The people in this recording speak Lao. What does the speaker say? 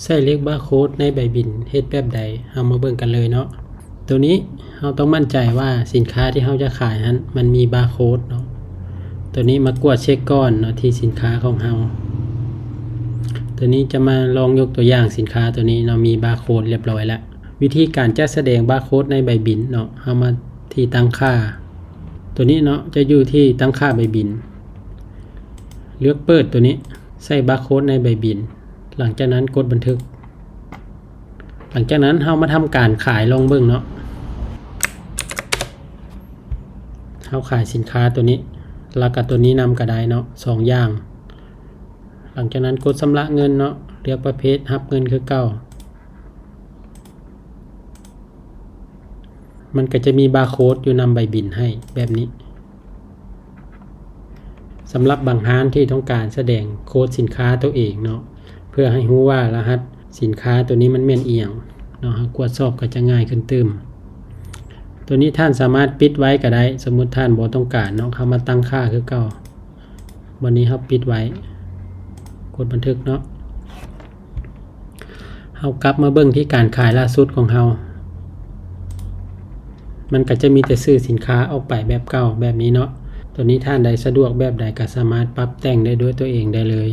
ໃຊ້ເລກບາໂຄດໃນໃບບິນເຮັດແບບໃດ? ເຮົາມາເບິ່ງກັນເລີຍເນາະ. ໂຕນີ້ເຮົາຕ້ອງໝັ້ນໃຈວ່າສິນຄ້າທີ່ເຮົາຈະຂາຍຫັ້ນ ມັນມີບາໂຄດເນາະ. ໂຕນີ້ມາກວດເຊັກກ່ອນເນາະ ທີ່ສິນຄ້າຂອງເຮົາ. ໂຕນີ້ຈະມາລອງຍົກຕົວຢ່າງສິນຄ້າໂຕນີ້ເນາະ ມີບາໂຄດຮຽບຮ້ອຍແລ້ວ. ວິທີການຈະສະແດງບາໂຄດໃນໃບບິນເນາະ ເຮົາມາທີ່ຕັ້ງຄ່າ ໂຕນີ້ເນາະ ຈະຢູ່ທີ່ຕັ້ງຄ່າໃບບິນ ເລືອກເປີດໂຕນີ້ ໃສ່ບາໂຄດໃນໃບບິນ. ຫຼັງຈາກນັ້ນກົດບັນທຶກ. ຫຼັງຈາກນັ້ນເຮົາມາທຳການຂາຍລອງເບິ່ງເນາະ. ເຮົາຂາຍສິນຄ້າໂຕນີ້ ແລ້ວກະໂຕນີ້ນຳກະໄດ້ເນາະ ສອງຢ່າງ. ຫຼັງຈາກນັ້ນກົດຊຳລະເງິນເນາະ ເລືອກປະເພດຮັບເງິນຄືເກົ່າ. ມັນກະຈະມີບາໂຄດຢູ່ນຳໃບບິນໃຫ້ແບບນີ້. ສຳລັບບາງຮ້ານທີ່ຕ້ອງການສະແດງໂຄດສິນຄ້າໂຕເອງເນາະ ເພື່ອໃຫ້ຮູ້ວ່າລະຫັດສິນຄ້າໂຕນີ້ມັນແມ່ນອີ່ຫຍັງເນາະ ເຮົາກວດສອບກະຈະງ່າຍຂຶ້ນຕື່ມ. ໂຕນີ້ທ່ານສາມາດປິດໄວ້ກະໄດ້ ສົມມຸດທ່ານບໍ່ຕ້ອງການເນາະ. ເຮົາມາຕັ້ງຄ່າຄືເກົ່າ. ບັດນີ້ເຮົາປິດໄວ້ ກົດບັນທຶກເນາະ. ເຮົາກັບມາເບິ່ງທີ່ການຂາຍລ່າສຸດຂອງເຮົາ ມັນກະຈະມີແຕ່ຊື່ສິນຄ້າອອກໄປແບບເກົ່າແບບນີ້ເນາະ. ໂຕນີ້ທ່ານໃດສະດວກແບບໃດກະສາມາດປັບແຕ່ງໄດ້ດ້ວຍຕົວເອງໄດ້ເລີຍ.